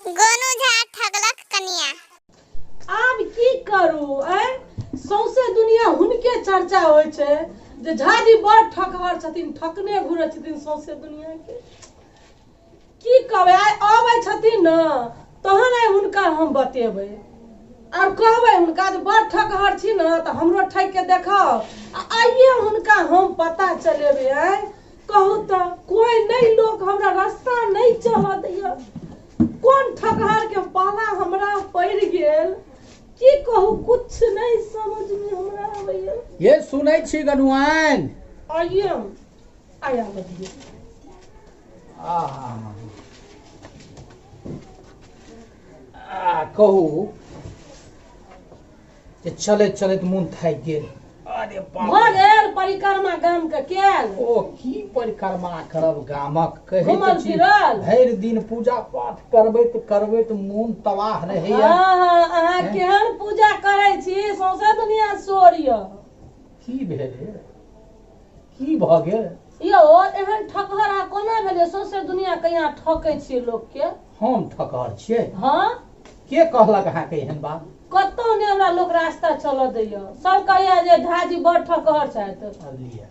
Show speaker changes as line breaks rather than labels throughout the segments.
गोनू झा ठगलक कनिया।
आब की करू आँय, सौंसे दुनिया हुनके चर्चा होइ छै जे झाजी बड़ ठकहर छथिन, ठकने घुरै छथिन सौंसे दुनिया के। की कहबै, आइ अबै छथिन ने तहन आइ हुनका हम बतेबै आर कहबै हुनका जे बड़ ठकहर छी ने तऽ हमरो ठकि के देखाउ। आ आइए हुनका हम पता चलेबै। आँय कहू तऽ, कोइ नहि लोक हमरा रास्ता नहि चलऽ दैया। कोन ठकहर के पाला हमरा पड़ि गेल, की कहू, कुछ नहि समझ में हमरा आबैया।
ये सुनै छी गनुआइन?
आइए हम आइ आबऽ दियौ।
आहा आ कहू जे चलैत चलैत मोन थाकि गेल। अरे बाप
भऽ गेल परिक्रमा गाम के केल?
ओ की परिक्रमा करब गामक, कहै
घुमल
तऽ छी
फिरल?
भरि दिन पूजा पाठ करबैत करबैत मोन तबाह रहैया।
हँ हँ, अहाँ
हैं?
केहन पूजा करै छी, सौंसे दुनिया शोर यऽ।
की भेल हे? की भऽ गेल
यौ? एहन ठकहर अहाँ कोना भेलियै? सौंसे दुनिया के यहाँ ठकै छियै लोक के।
हम ठकहर छियै?
हँ।
के कहलक अहाँके एहन बात?
कतौ नहि हमरा लोक रास्ता चलऽ दैया, सब कहैया जे झाजी बड़ ठकहर छथि।
आब लिअ,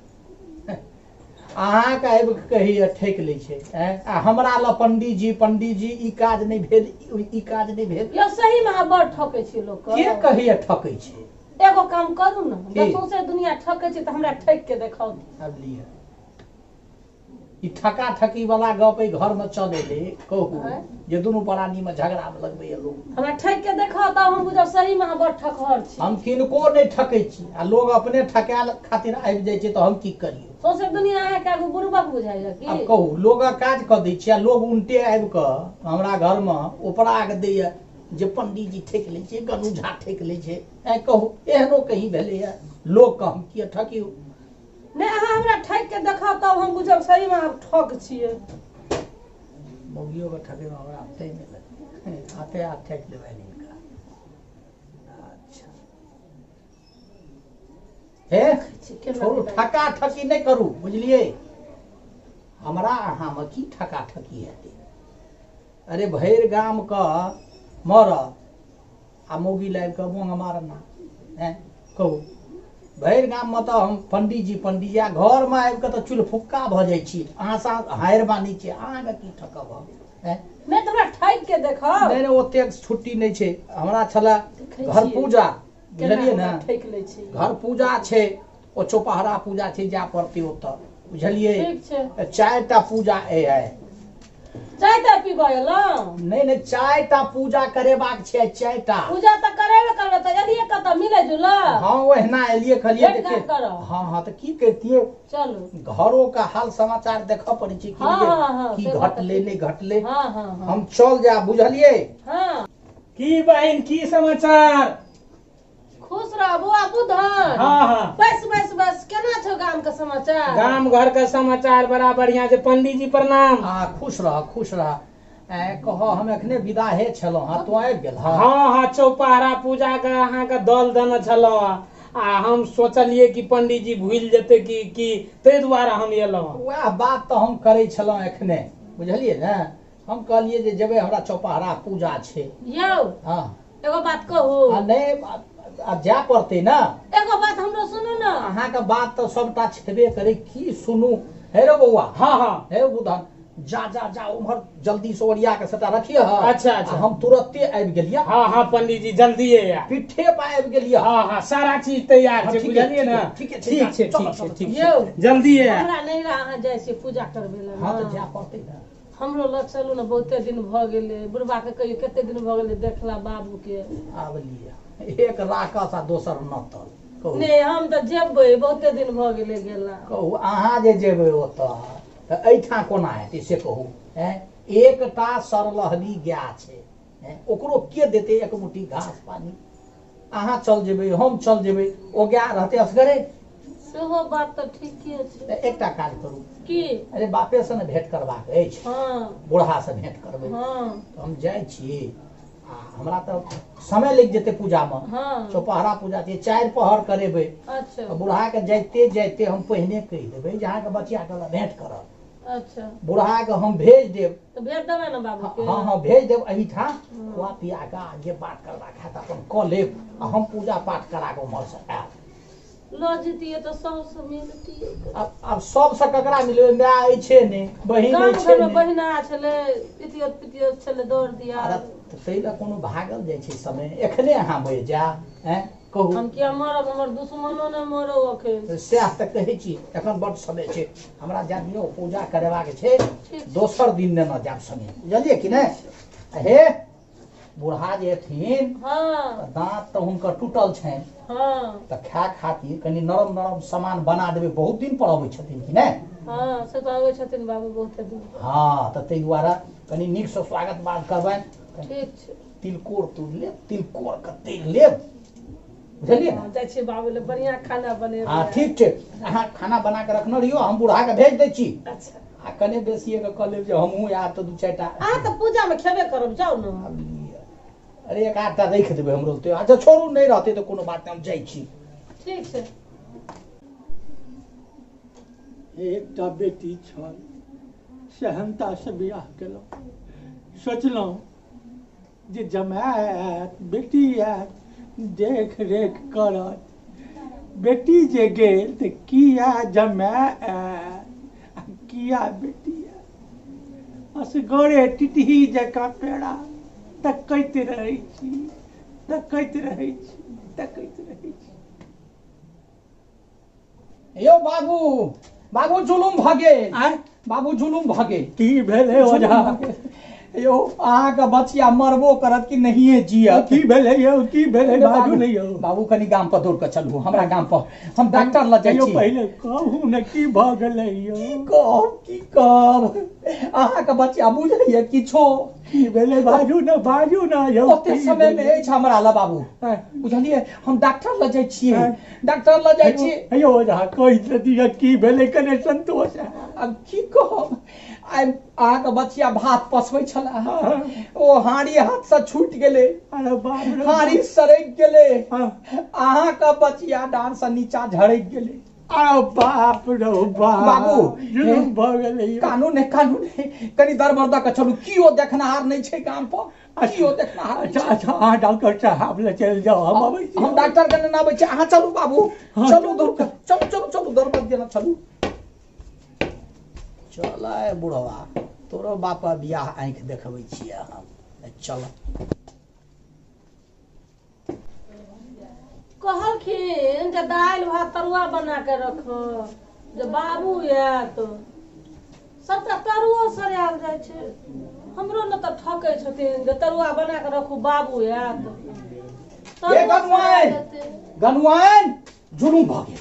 अहाँके आबि कऽ कहैया ठकि लै छै, आँय? आ हमरा लग पंडीजी पंडीजी ई काज नहि भेल, ई काज नहि भेल।
यौ, सही मे अहाँ बड़ ठकै छियै लोक
के
के।
कहैया ठकै छै?
एगो काम करू ने,
की?
जब सौंसे दुनिया ठकै छै तऽ हमरा ठकि के देखाउ।
आब लिअ, ई ठका ठकी वाला गप एहि घर में चलेले कहू
आँय?
जे दुनू प्राणी में झगड़ा में लगबैया लोग।
हमरा ठकि के देखाउ तब हम बुझब सही मे अहाँ बड़ ठकहर छी।
हम किनको नहि ठकै छी आ लोग अपने ठकायल खातिर आबि जाइ छै तऽ हम की करियौ?
सौंसे दुनिया अहाँके आगू बुड़बक बुझाइया की?
आब कहू, लोगक काज कऽ दै छियै आ लोग उनटे आबि कऽ हमरा घर में उपराग दैया जे पंडीजी ठकि लै छै, गनू झा ठकि लै छै। आँय कहू, एहनो कहीं भेलैया? लोकके हम किया ठकियौ?
नहि, अहाँ हमरा ठकि के देखाउ तब हम बुझब सही मे अहाँ ठक छियै।
मौगियो के ठकै में हमरा टाइम नहि लगै, हाथे हाथ ठकि लेबनि हिनका। अच्छा हे, छोड़ू, ठका ठकी नहि करू, बुझलियै? हमरा अहाँमे की ठका ठकी हेतै? अरे भरि गाम के मरद आ मौगी लाबि कऽ मोंग मारना। हैं कहू, भरि गाममे तऽ हम पंडीजी पंडीजी आ घरमे आबि कऽ तऽ चुलफुक्का भऽ जाइ छी। अहाँ सँ हारि मानै छी, अहाँके की ठकब हम? हैं
नहि तऽ हमरा ठकि के देखाउ।
नहि नहि, ओतेक छुट्टी नहि छै हमरा। छलए
देखै
घर
छियै
पूजा,
केना
बुझलियै
हमरा
ने?
ठकि लै छी।
घर पूजा छै, ओ चौपहरा पूजा छै, जाय पड़तै ओतऽ, बुझलियै?
ठीक छै।
चारिटा पूजा अइ आइ।
चाय ताय पीबऽ एलहुँ?
नहि नहि, चारिटा पूजा करेबाक छै आइ, चारिटा
पूजा तऽ करेबे करबै। तऽ एलियै कतऽ मिलै जुलऽ?
हँ, ओहिना एलियै, कहलियै
भेट
देखे
घाट करऽ।
हँ हँ, तऽ की करितियै?
चलू।
घरो के हाल समाचार देखऽ पड़ै छै कि
हँ,
नहि,
हँ, हँ,
की
से बात
घटलै
तऽ
नहि घटलै।
हँ हँ हँ।
हम चल जायब, बुझलियै?
हँ।
की बहिन, की समाचार?
खुश रह बौआ बुधन।
हँ हँ।
बस बस बस, केना छौ गाम के समाचार?
गाम घर के समाचार बड़ा बढ़िया छै। पंडीजी प्रणाम।
आ खुश रह, खुश रह। ए कह, हम एखने विदाहे छलहुँ हँ, तू आबि गेल? हँ
हँ हँ, चौपहरा पूजा के अहाँके दल देने छलहुँ हँ आ हम सोचलियै कि पंडीजी भूलि जेतै कि की, ताहि दुआरे हम एलहुँ।
वएह बात तऽ हम करै छलहुँ एखने, बुझलियै ने? हम कहलियै जे जेबै, हमरा चौपहरा पूजा छै।
यौ।
हँ।
एगो बात कहू?
आ नहि, आब जाय पड़तै ने।
एगो बात हमरो सुनू ने।
अहाँके बात तऽ सबटा छेबे करै, की सुनू? हे रे बौआ।
हँ हँ।
हे बुधन, जा जा जा, उम्हर जल्दी से ओरिया के सबटा रखिए।
अच्छा, अच्छा।
हम तुरते आबि गेलियै।
हँ हँ पंडीजी, जल्दिए आयब।
पिट्ठे पर आबि गेलियै।
हँ हँ, सारा चीज तैयार
हँ,
छै।
ठीके,
बुझलियै ने?
ठीके छै,
ठीक छै।
चलो,
ठीक छै।
चलो,
ठीक
यौ।
छै, जल्दिए आयब।
हमरा नहि अहाँ जाइ छियै पूजा करबै लए?
हँ, तऽ
ने
जाय पड़तै ने।
हमरो लग चलू ने, बहुते दिन भऽ गेलै। बुढ़बा के कहियो कते दिन भऽ गेलै देखला बाबू के।
आब लिअ, एक राकस आ दोसर नतल, कहू।
नहि, हम तऽ जेबै, बहुते दिन भऽ गेलै गेला।
कहू, अहाँ जे जेबै ओतऽ तऽ एहिठाम कोना हेतै से कहू? हैं, एकटा सरलहबी गाय छै, हैं, ओकरो के देतै एक मुट्ठी घास पानी? अहाँ चल जेबै, हम चल जेबै, ओ गाय रहतै असगरे।
सेहो बात तऽ ठीके छै।
तऽ एकटा काज करू।
की?
अरे बापेसँ ने भेंट करबाक अछि।
हँ।
बूढ़ासँ भेंट करबै।
हँ।
तऽ हम जाइ छी आ हमरा तऽ समय लागि जेतै पूजामे।
हँ।
चौपहरा पूजा छै, चारि पहर करेबै।
अच्छा।
तऽ बूढ़ाके जाइते जाइते हम पहिने कहि देबै जे अहाँके बचिया के भेंट करब।
अच्छा
बुढ़ा के हम भेज देब।
तऽ भेज देबै ने बाबू के?
हाँ हाँ भेज देब एहिठाम, खुआ पिया कऽ जे बात करबाक हैत अपन कऽ लेब आ हम पूजा पाठ करा कऽ उम्हरसँ आयब।
लऽ जैतियै तऽ सबसँ मिलतियै।
आब सबसँ ककरा मिलबै? माय अछि ने, बहिन
गाम
अछि
घरमे
ने,
बहिना छलै, पितियत पितियत छलै, दौड़ दिया।
अरे ताहि लए कोनो भागल जाइ छै समय? एखने अहाँ मरि जायब? आँय कहू।
हम किया मरब? हमर दुश्मनो नहि मरौ अखन।
सएह तऽ कहै छी, एखन बड्ड समय छै। हमरा जा दियौ, पूजा करेबाक छै।
ठीक।
दोसर दिन नेने जायब संगे, बुझलियै कि नहि? हे बूढ़ा जे एथिन
हँ
तऽ दाँत तऽ हुनकर टूटल छनि।
हँ
तऽ खाय खातिर कनि नरम नरम सामान बना देबै। बहुत दिन पर अबै छथिन कि नहि?
हँ, से तऽ अबै छथिन बाबू बहुते दिन।
हँ, तऽ ताहि दुआरे कनि नीकसँ स्वागत बात करबनि।
ठीक छै।
तिलकोर तूर लेब, तिलकोरके तैर लेब, बुझलियै ने?
हँ, जाइ छियै बाबू लए बढ़िआँ खाना बनेबै।
हँ ठीक छै, अहाँ खाना बना कऽ रखने रहियौ, हम बूढ़ाके भेज दै छी।
अच्छा।
आ कने बेसिए कऽ कऽ लेब जे हमहूँ आयब तऽ दू चारि टा।
अहाँ तऽ पूजामे खेबे करब, जाउ ने।
आब लिअ। अरे एक आधटा राखि देबै हमरो तऽ। अच्छा छोड़ू, नहि रहतै तऽ कोनो बात नहि, हम जाइ छी।
ठीक छै।
एकटा बेटी छल, सेहनतासँ बियाह केलहुँ। सोचलहुँ जे जमाय आयत, बेटी आयत, देख रेख करत। बेटी जे गेल तऽ किया जमाय आयत आ किया बेटी आयत? असगरे टिटही जकाँ पेड़ा तकैत रहै छी, तकैत रहै छी, तकैत रहै छी।
यौ बाबू, बाबू जुलुम भऽ गेल।
आँय?
बाबू जुलुम भऽ गेल।
की भेलै ओझा?
यौ अहाँके बचिया मरबो करत कि नहिये जियत?
की भेलै यौ, की भेलै? बाजू ने यौ।
बाबू कनि गाम पर दौड़ कऽ चलू, हमरा गाम पर, हम डॉक्टर लग जाइ
यौ
छी।
पहिले कहू ने की भऽ गेलै यौ?
की कहब, की कहब, अहाँके बचिया बुझैया किछो?
की भेलै बाजू ने, बाजू ने यौ।
ओते
की
समय
भेलै?
नहि अछि हमरा लग बाबू,
आँय?
बुझलियै? हम डॉक्टर लग जाइ छियै।
आँय?
डॉक्टर लग जाइ छियै।
यौ ओझा, कहि तऽ दिअ की भेलै, कने संतोष हैत।
आब की कहब, आइ अहाँके बचिया भात पसबै छलै, ओ हाँड़ी हाथसँ छूटि गेलै।
अरे बाप रे!
हाँड़ी सड़कि गेलै।
हाँ।
अहाँके बचिया डाँड़सँ नीचा झड़कि गेलै।
अरे बाप रे बाप!
बाबू,
जुलुम भऽ गेलै यौ।
कानून नहि, कानून नहि, कनि दरबर दऽ कऽ चलू, केओ देखनहार नहि छै गाम पर, केओ देखनहार नहि
अच्छा
छै।
अच्छा, अहाँ डॉक्टर साहब लए चलि जाउ, हम अबै छी।
हम डॉक्टर के नेने आबै छी, अहाँ चलू बाबू।
हाँ,
चलू, दौड़ कऽ चलू, चलू चलू, दरबर जेना चलू। चल बुढ़वा, तोरो बापा बियाह आँखि देखबै छियै हम, चल।
कहलखिन जे दालि भात तरुआ बना के रख जे बाबू आयत। सबटा तरुओ सरियाल जाइ छै। हमरो ने तऽ ठकै छथिन जे तरुआ बना के रखू, बाबू आयत।
ए
तरुआ
गनुआइन!
सरिया जेतै।
गनुआइन, जुलुम भऽ गेल,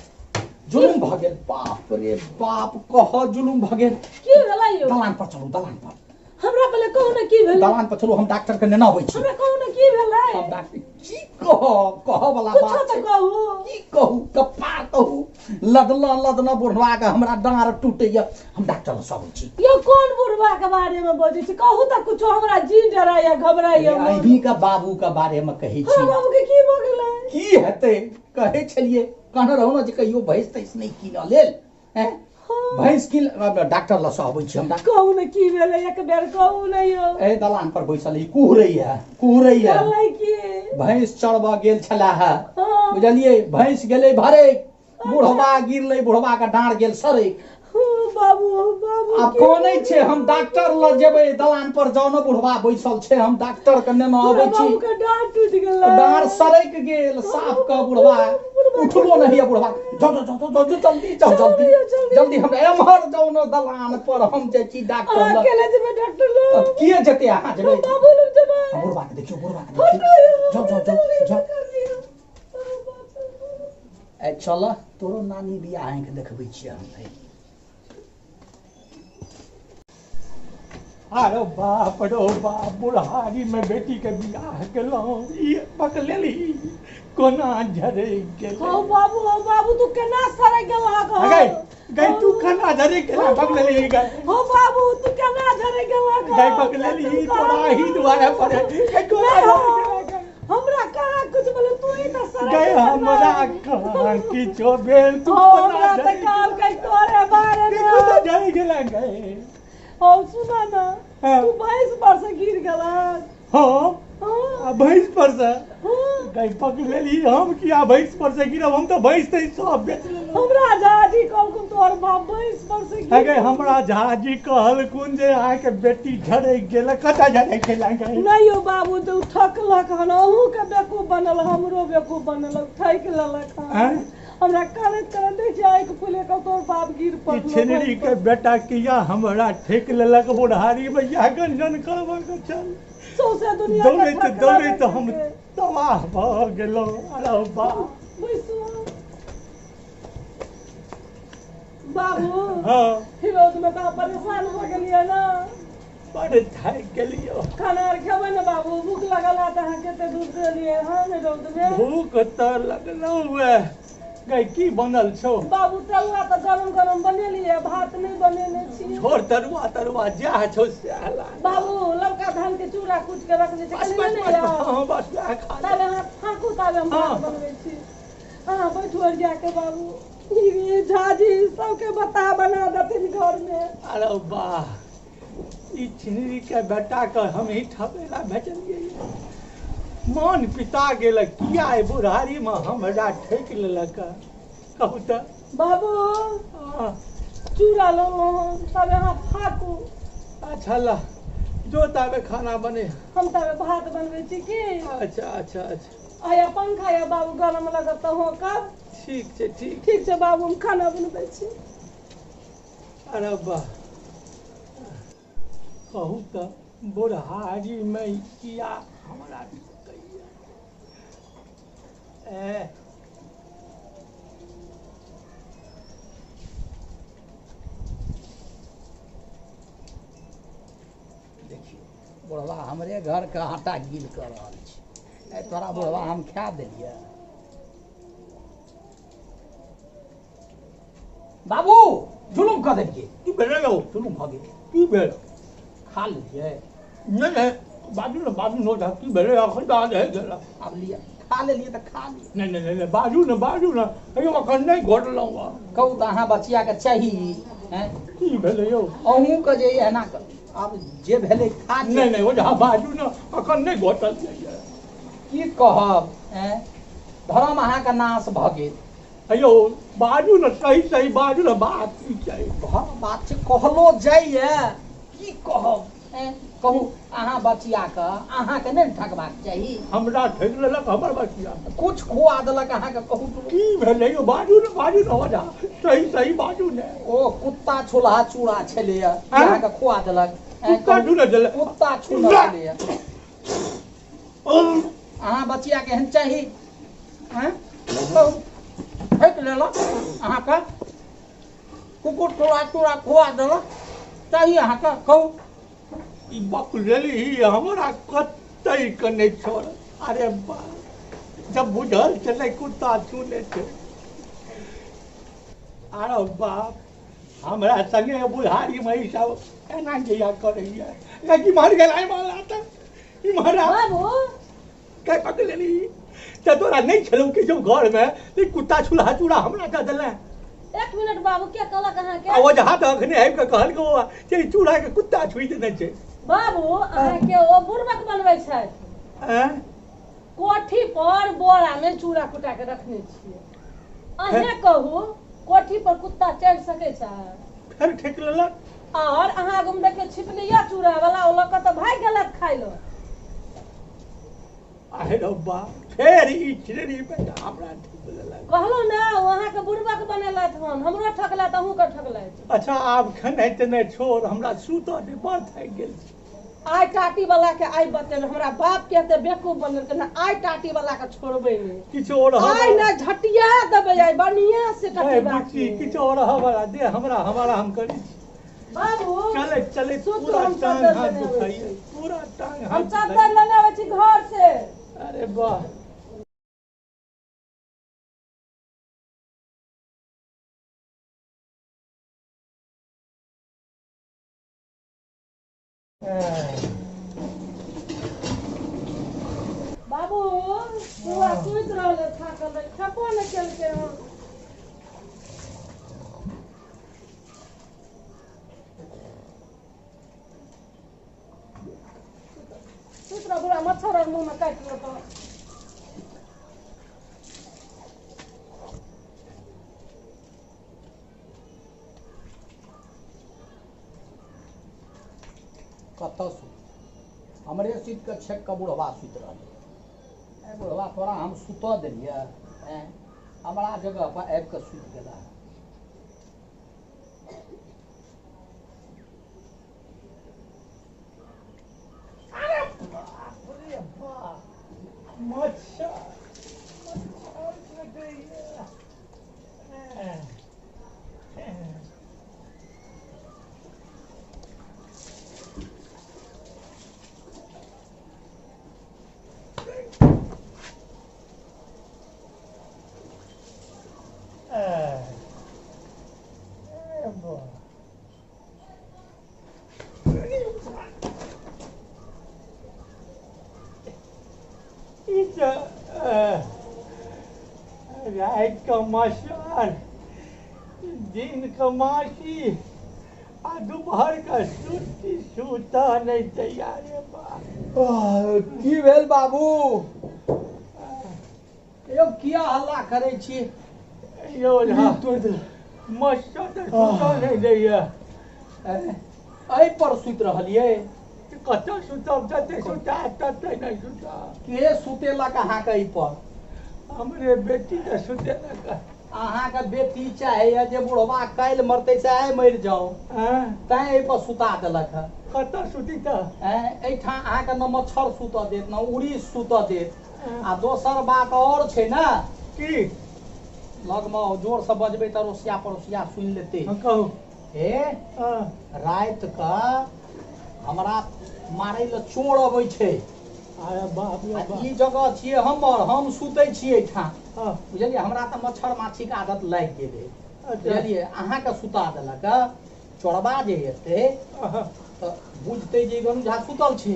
जुलुम भऽ गेल, बाप रे बाप, कह जुलुम भऽ गेल।
की भेलै यौ?
दलान पर चलू, दलान पर।
हमरा पहिले कहू ने की भेलै।
दलान पर चलू, हम डॉक्टर के नेने अबै छी।
हमरा कहू ने की भेलै।
हम डॉक्टर की कहब, कहऽ वाला
कुछो
बात
तऽ
छै।
कहू।
की कहू, कपार कहू, लदना लदना बुढ़वा के हमरा डाँड़ टूटैया। हम डॉक्टर लग अबै छी।
यौ कोन बुढ़वा के बारे में बजै छी? कहू तऽ कुछो, हमरा जी डराइया, घबराइया मन।
अहीं के बाबू के बारे में कहै
हमरा
छी।
बाबू के की भऽ गेलै?
की हेतै, कहै छलियै, कहने रहौ ने जे कहियो भैंस तैंस नहि कीनऽ लेल। हैं?
हाँ।
भैंस कीन, डॉक्टर लग से अबै छी हम डॉक्टर।
कहू ने की भेलै, एक बेर कहू ने यौ।
एहि दलान पर बैसल ई कुहरैया, कुहरैया।
भेलै की?
भैंस चरबऽ गेल छलाह है।
हाँ।
बुझलियै, भैंस गेलै भरे, बुढ़वा गिरलै, बुढ़वा के डाँड़ गेल सड़क।
हाँ, बाबू बाबू
आब
की
कनै छै, हम डॉक्टर लग जेबै। दलान पर जाउ ने, बुढ़वा बैसल छै, हम डॉक्टर के नेने
हमरा
अबै छी।
बाबू के डाँड़ टूटि गेलै।
डाँड़ सड़कि गेल साफ के, बुढ़वा उठलो नहीं है बुढ़वा। जाउ जाउ जाउ जाउ जाउ, जल्दी जाउ, जल्दी।
जल्दी।
जल्दी, हमरा एम्हर जाउ ने दलान पर, हम जाइ छी डॉक्टर
अहाँ
लग।
अकेले जेबै डॉक्टर लग?
किए जेतै, अहाँ जेबै।
हम बाबू लग जेबै।
बुढ़वा के देखियौ, बुढ़वा के
हटो
देखियौ।
यौ,
जाउ जाउ जाउ
जल्दी
जाउ।
कर लियौ। अरे बाप रे।
ए चल, तोरो नानी बियाह आँखि देखबै छियै हम।
अरे बाप रो बाप, बुढ़ारी में बेटी के बियाह केलहुँ, ई पकड़लेली कोना झरकि गेलै।
हौ बाबू, हौ बाबू, तू केना सड़क गेलहक हौ?
गई गई, तू केना झरकि गेला? पकड़लेली गई।
हौ बाबू, तू केना झरकि गेलहक हौ?
गई पकड़लेली, तोरा ही दुआरे पर गई, कोना
नहि हौ।
झरकि गेला गई?
हमरा कहाँ कुछ बोले तू ही त सड़क
गए हमरा कहाँ किछो भेल तू
हमरा त कहलकै तोरे बारे में।
देखो तो झड़ि गेला गए।
हौ सुना ना,
हाँ।
तू भैंस पर से गिर गेला।
हाँ।
हाँ।
आ भैंस पर से
हाँ।
गई पकड़ लेली हम किया भैंस पर से गिरब, हम तो भैंस ते सब बेच लेलहुँ।
हमरा झाजी कहलखुन तोहर बाप भैंस पर से गिर।
अगे हमरा झाजी कहलखुन जे अहाँके बेटी झड़कि गेल। कतऽ झड़कि गेल गए?
नहीं यौ बाबू, तऽ ओ ठकलक हन, अहूँके बेवकूफ बनल हमरो बेवकूफ बनलक, ठकि लेलक हन।
आँय?
हमरा करैत करैत देख छियै आँखि फुले कऽ तोहर बाप गिर
ई
पड़लो।
छिनरी के बेटा किया हमरा ठेक लेलक बुढ़ारी भैया गंजन करबऽ के छल।
सौंसे दुनिया के
दौड़ैत
ठकला
दौड़ैत हम
देलकै।
तबाह भऽ गेलहुँ। अरे बाप।
बैसू बाबू।
हाँ।
फिरोज में तऽ परेशान हो गेलियै ना।
बड़ थाकि गेलियौ।
खाना आर खेबै ने बाबू? भूख लगल है तऽ अहाँ कते दूर गेलियै हन रौद में।
भूख तऽ लगलौ हे गई, की बनल छौ?
बाबू तरुआ तऽ गरम गरम बनेलियै, भात नहि बनेने छी।
छोड़ तरुआ तरुआ, जएह छौ सएह ला।
बाबू ललका धान के चूड़ा कुटि के रखने छै,
बस
कनि
बस
लेने
बस
आउ।
हाँ बस वएह खा ले।
ताबे अहाँ फाँकू, ताबे हम भात
हाँ।
बनबै छी। अहाँ बैठू आर जाके बाबू, ई झाजी सबके बता बना देथिन घर में।
अरे वाह, ई छिनरी के बेटा के हम ही ठकेला भेजलियै। मन पिता गेल, किया एहि बुढ़ारी में हमरा ठकि लेलक कहू तऽ।
बाबू।
हाँ।
चूड़ा लेलहुँ, ताबे अहाँ फाँकू।
अच्छा ला जो, ताबे खाना बने।
हम ताबे भात बनबै छी की।
अच्छा अच्छा अच्छा।
आया पंखा या बाबू, गरम लगत तऽ होकब।
ठीक छै, ठीक।
ठीक छै बाबू, हम खाना बनबै छी।
अरे वाह, कहू तऽ बुढ़ारी में ई किया हमरा ठकैया? ए
देखियौ बुढ़वा हमरे घरके आटा गील कऽ रहल छै। ए तोरा बुढ़वा हम खा देलियै बाबू, जुलुम कऽ देलियै।
की भेलै यौ?
जुलुम भऽ गेल।
की भेल?
खा लेलियै।
नहि नहि, बाजू ने, बाजू ने, की भेलै? अखन तऽ रहि गेल।
आब लिअ, खा लेलियै तऽ खा लिअ।
नहि नहि नहि, बाजू ने, बाजू ने, अयौ अखन नहि घोटलहुँ हँ।
कहू तऽ अहाँ बचियाके चाही हैं?
की भेलै यौ?
अहूँके जे एना आब जे भेलै खा लिअ।
नहि नहि ओझा, बाजू ने, अखन नहि घोटल जाइए।
की कहब, हैं? धर्म अहाँके नाश भऽ गेल।
अयौ बाजू ने, सही सही बाजू ने, बात की छै?
धर्म बात छै, कहलो जाइए, की कहब, हैं? कहू अहाँ बचियाके अहाँके नहि ने ठकबाक चाही?
हमरा ठकि लेलक हमर बचिया।
कुछ खुआ देलक अहाँके, कहू तऽ।
की भेलै यौ? बाजू ने, बाजू ने ओझा, सही सही बाजू ने।
ओ कुत्ता छुलहा चूड़ा छलैए, अहाँके खुआ देलक, हैं?
कुत्ता
कहू।
छुलऽ देलक?
कुत्ता छुलऽ छलैए। अहाँ बचियाके एहन चाही, हैं? कहू, ठकि लेलक अहाँके, कुकुर चूड़ा चूड़ा खुआ देलक, चाही अहाँके, कहू?
ई बकलेली हमरा कतई के नहि छोड़। अरे बा, जब बुझल छलै कुत्ता छूने छै। अरे बाप, हमरा संगे बुढ़ारी में ई सब एना जइया करैया लेकिन मर गेल। इम्हर आता, इम्हर आ।
बाबू।
के बकलेली तऽ तोरा नहि छलौ कि जो घर में ई कुत्ता छुलहा चूड़ा हमरा दऽ देले?
एक मिनट बाबू, के कहलक अहाँके?
आ ओझा तऽ अखने आबि कऽ कहलकै जे ई चूड़ा के कुत्ता छुइ देने छै।
बाबू, अहाँके ओ बुड़बक बनबै छथि।
आँय?
कोठी पर बोरा में चूड़ा कुटा के रखने छियै। अहें कहू, कोठी पर कुत्ता चढ़ि सकै छै?
फेर ठेक लेलक।
और अहाँ आगू में देखियौ छिपली या चूड़ा वाला, ओ लऽ कऽ तऽ भागि गेलक खाय लए।
आहे रौ बा, फेर ई छिनरी बेटा हमरा ठेक लेलक।
कहलहुँ ने, ओ अहाँके बुड़बक बनेलथि हन, हमरो ठकलथि, अहूँके ठकलथि।
अच्छा, आब खेनाइ तेनाइ छोड़, हमरा सुतऽ दे, बड़ थाकि गेल छी।
आइ टाटी वाला के आइ बतेबै, हमरा बाप के एते बेवकूफ बनेलकै ने, आइ टाटी वाला के छोड़बै नहि।
किछु और
आइ ने झटिया देबै, आइ बढ़िया से
ए
टटिया।
बुच्ची, किछु और हमारा दे, हमरा हमारा हम करै छी।
बाबू।
चले चले।
सुतू,
पूरा
हम
टांग
चद्दर
हाथ
लेने आबै
दुखाइए
छी।
पूरा टांग
हम
हाथ
चद्दर
दुखाइए।
लेने आबै छी घर से।
अरे वाह।
बाबू। सुति रहलै थाकल रहै, खेबो नहि केलकै हन। सुति रह बुढ़ा, मच्छर आर मुँहमे काटि लेतौ।
कतऽ सुत? हमरे सीट के छेक के बुढ़वा सुति रहलै। ए बुढ़वा, तोरा हम सुतऽ देलियै? आँय, हमरा जगह पर आबि कऽ सुति गेला।
अरे बाप रे बाप, मच्छर मच्छर कटैया। ई तऽ रातिके मच्छर, दिनके माछी आ दुपहरके सुती सुतऽ नहि तैयार बा।
की भेल बाबू यौ? किया हल्ला करै छी?
यौ झा, मच्छर तऽ सुतऽ नहि दैया।
एहि पर सुति रहलियै?
कतऽ सुतब? जते सुता तते नहि सुतब।
के सुतेलक अहाँके एहि पर?
हमरे बेटी तऽ सुतेलक।
अहाँके बेटी चाहैया जे बुढ़वा काल्हि मरतै से आइ मरि जाओ, तैं एहि पर सुता देलक हँ।
कतऽ सुती तऽ?
एहिठाम अहाँके न मच्छर सुतऽ देत न उड़ी सुतऽ देत। आ दोसर बात आओर छै ने।
की?
लगमे जोरसँ बजबै तऽ अड़ोसिया पड़ोसिया सुनि लेतै।
हँ, कहू।
हे, राति कऽ हमरा मारै लए चोर अबै छै।
अरे बाप रे
आ
बाप।
ई जगह छियै हमर, हम सुतै छियै एहिठाम। बुझलियै? हमरा तऽ मच्छर माछीके आदत लागि गेलै। बुझलियै? अहाँके सुता देलक। चोरबा जे एतै तऽ बुझतै जे गनु झा सुतल छै,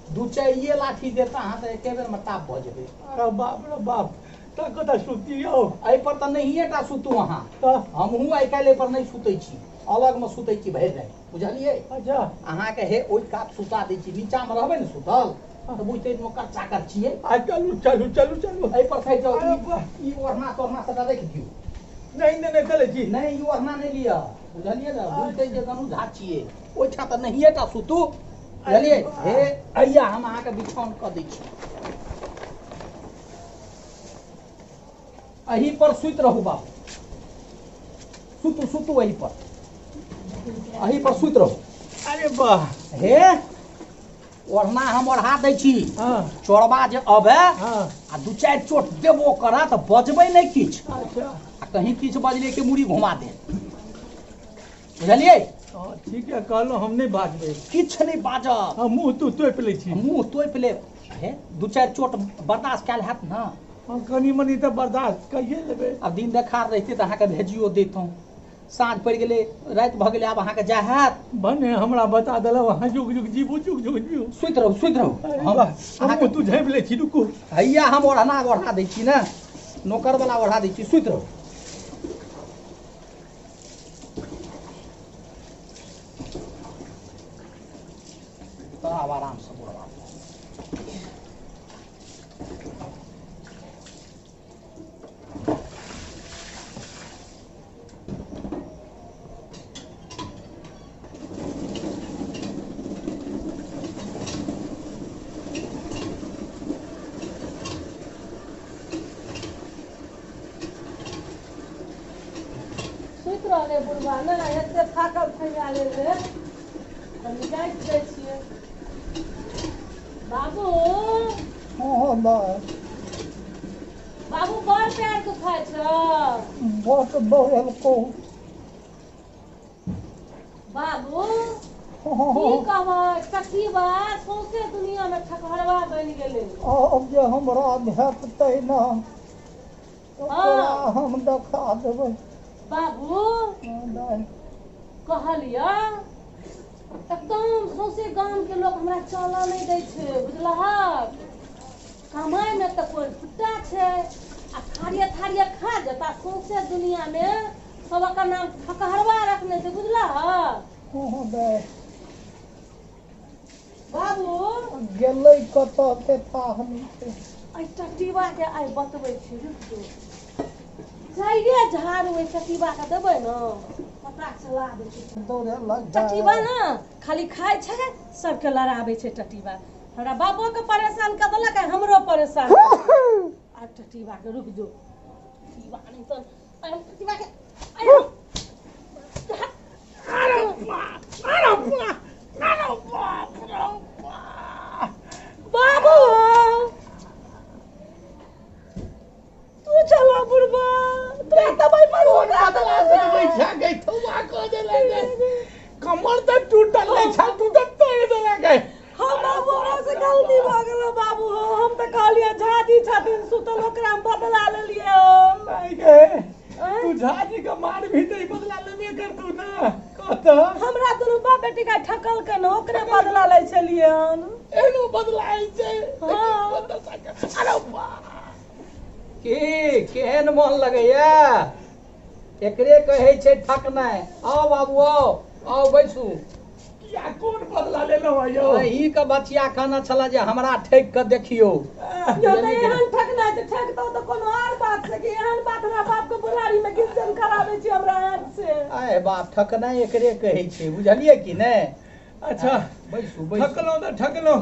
दू चारिए लाठी देत, अहाँ तऽ एके बेरमे ताप भऽ जेबै।
अरे बाप रे बाप, तऽ कतऽ सुतियौ?
एहि पर तऽ नहिए टा सुतू अहाँ।
तऽ?
हमहूँ आइ काल्हि एहि पर नहि सुतै छी, अलगमे सुतै छी भरि राति, बुझलियै?
अच्छा।
अहाँके हे ओहि कात सुता दै छी। नीचामे रहबै ने सुतल तऽ बुझतै नौकर चाकर छियै।
आ चलू चलू चलू चलू।
एहि पर खाइ जाउ।
अरे वाह।
ई ओढ़ना तोढ़ना सबटा राखि दियौ।
नहि नहि नहि, चलै छी।
नहि, ई ओढ़ना नहि लिअ, बुझलियै ने? बुझतै जे गनु झा छियै। ओहिठाम तऽ नहिए टा सुतू, बुझलियै? हे, हैया हम अहाँके बिछाउन कऽ दै छी, एही पर सुति रहू बाबू। सुतू सुतू, एही पर, एही पर सुति रहू।
अरे वाह।
हे, ओढ़ना हम ओढ़ा दै छी। चोरबा जे अबै आ दू चारि चोट देबो करत, बजबै नहि किछु।
अच्छा।
आ कहीं किछु बजले के मुड़ी घुमा दे, बुझलियै?
हँ, ठीक है, कहलहुँ हम नहि बाजबै।
किछु नहि बाजब।
हम मुँह तू तोपि लै छी।
मुँह तोपि लेब। हे, दू चारि चोट बर्दाश्त कयल हैत ने?
हम कनि मनि तऽ बर्दाश्त कइए लेबै।
आब दिन देखार रहितै तऽ अहाँके भेजियो दैतहुँ। साँझ पड़ि गेलै, राति भऽ गेलै, आब अहाँके जाय हैत?
भने हमरा बता देलहुँ अहाँ। जुग जुग जीबू, जुग जुग जीबू।
सुति रहू, सुति रहू।
अरे
हम
वाह, हम
अहाँके
मुँह तू झाँपि लै छी, रुकू।
हैया हम ओढ़ना ओढ़ा दै छी ने, नौकरवला ओढ़ा दै छी, सुति रहू। तऽ आब आरामसँ बुढ़वा।
सुति रहलै बुढ़बा ने, एते थाकल थैया गेल रहै। कनि जाइत दै छियै बाबू।
हँ बस।
बाबू, बड़ पैर दुखाइ छौ?
बस बढ़ल, कहू।
बाबू, की कहबै सखीबा, सौंसे दुनिया मे ठकहरवा बनि गेलै।
आब जे हमरा भेटतै ने तऽ तोरा हम देखा देबै।
बाबू, कहलियै, एकदम सौंसे गाम के लोक हमरा चलऽ नहि दै छै, बुझलहक? कमाइ मे तऽ कोइ फुट्टा छै आ थारिये थारिये खा जेता। सौंसे दुनिया मे सब एकर नाम ठकहरवा रखने छै, बुझलह? बाबू
गेलै कतऽ से थाह नहि छै।
एहि टटीबा के आइ बतबै छी, रुक जो। जाइए झाड़ू ओहि टटीबा के देबै ने, पता चला दै छै।
दौड़े लगतै।
टटीबा ने खाली खाइ छै, सबके लड़ाबै छै। टटीबा हमरा बाबो के परेशान कऽ देलक आ हमरो परेशान। आब टटीबा के रुक जो, टटीबा नहि तऽ आइ हम टटीबा के आइ हम बाबू तू चलो बुढ़बा, तोरा दबाई पर
कोन बदला लेबै छै गै? थौआ कऽ देलक गै। कमर तऽ टूटल नहि छै, टूटल तोड़ि देलक गै।
हाँ बाबू, हमरा से गलती भऽ गेल बाबू। हम तऽ कहलियै झाजी छथिन सुतल, ओकरा हम बदला लेलियै।
नहि गे, तू झाजी के मारबही तऽ ई बदला लेबे करतौ ने, कह तऽ।
हमरा दुनू बाप बेटी के ठकलकै ने, ओकरे बदला लै छलियै हन।
एहनो बदला होइ छै?
हाँ।
अरे वाह, की केहन मन लगैया? एकरे कहै छै ठकनाइ। आउ बाबू, आउ आउ, बैसू।
किया, कोन बदला लेलहुँ यौ?
अहीं के बचिया कहने छले जे हमरा ठकि कऽ देखियौ।
यौ तऽ एहन ठकनाइ छै, ठकतौ तऽ कोनो आर बात छै कि एहन बात? हमरा बाप के बुढ़ारी मे गिरजन कराबै छी हमरा हाथ से।
आय बाप, ठकनाइ एकरे कहै छै, बुझलियै कि नहि?
अच्छा।
बैसू बैसू।
ठकलहुँ तऽ ठकलहुँ,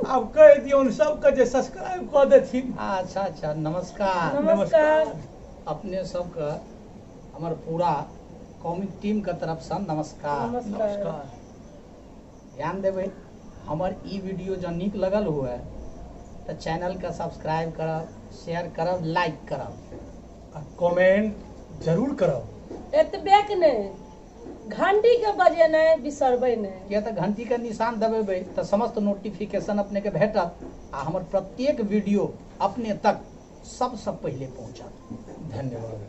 आब कहि दियौन सबके जे सब्सक्राइब कऽ देथिन।
अच्छा अच्छा, नमस्कार।
नमस्कार।
अपने सबके हमर पूरा कॉमिक टीम के तरफसँ नमस्कार।
नमस्कार।
ध्यान देबै, हमर ई वीडियो जँ नीक लगल हुए तऽ चैनलके सब्सक्राइब करब, शेयर करब, लाइक करब
आ कमेंट जरूर करब।
एतबेक नहि, घंटी के बजेनाइ बिसरबै नहि।
किया तऽ घंटीके निशान दबेबै तऽ समस्त नोटिफिकेशन अपनेके भेटत आ हमर प्रत्येक वीडियो अपने तक सबसँ पहिले पहुँचत।
धन्यवाद।